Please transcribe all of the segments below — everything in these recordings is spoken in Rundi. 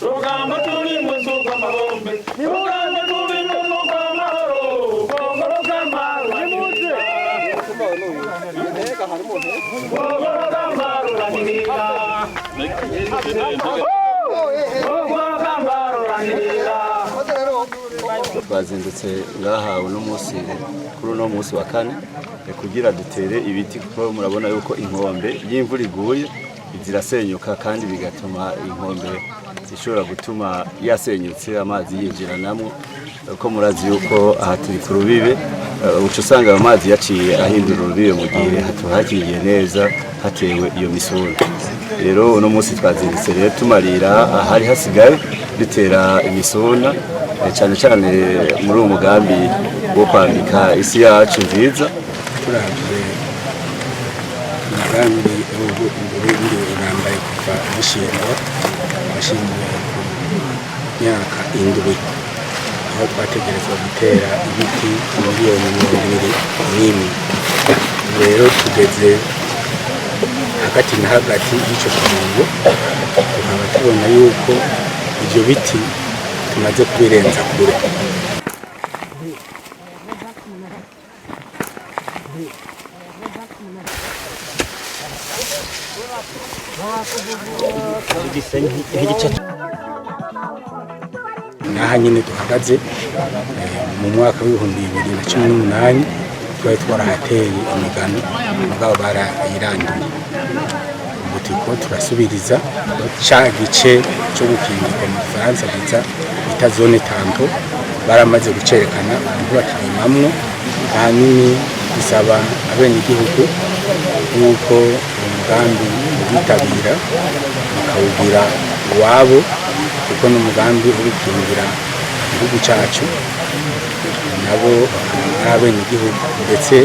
Rugamba turi mu nzu amabombe, rugamba turi mu nzu amahoro, gogo rugamba ruraniga, gogo rugamba ruraniga, gogo rugamba ruraniga. Twazindutse ngaha uno munsi, kuri uno munsi wa kane, kugira dutere ibiti, kuko murabona yuko inkombe y'imvura iguye zirasenyuka, kandi bigatuma inkombe ishobora gutuma yasenyutse amazi yinjiranamwo, ko murazi yuko aha turi ku rubibe, uca usanga ayo mazi yaciye ahindura urubibe mu gihe hatuhakingiye neza hatewe iyo misuna. Rero uno munsi twazindutse rero tumarira ahari hasigaye, dutera imisuna, cyane cyane muri uwo mugambi wo kwambika isi yacu nziza. Turavye umugambi ubu Uburundi urambaye kuva bishingwa, washinzwe ku myaka 7, aho twategerezwa gutera ibiti miliyoni 21. Rero tugeze hagati na hagati y'ico kiringo, tukaba tubona yuko ivyo biti tumaze kubirenza kure. Naha nyine duhagaze, mu mwaka w'2018 twari twarahateye imigano, mugabo barayiranduye. Ubu turiko turasubiriza ca gice co gukingirwa, mu Gifaransa bita zone tampon, baramaze gucerekana ubu bakirimamwo. Ahanini bisaba abenegihugu yuko umugambi uwitabira bakawugira uwabo, kuko n'umugambi wo gukingira igihugu cacu, nabo ari abenegihugu, ndetse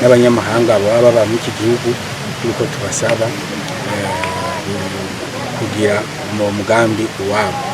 n'abanyamahanga baba baba muri iki gihugu, yuko tubasaba kugira uwo mugambi uwabo.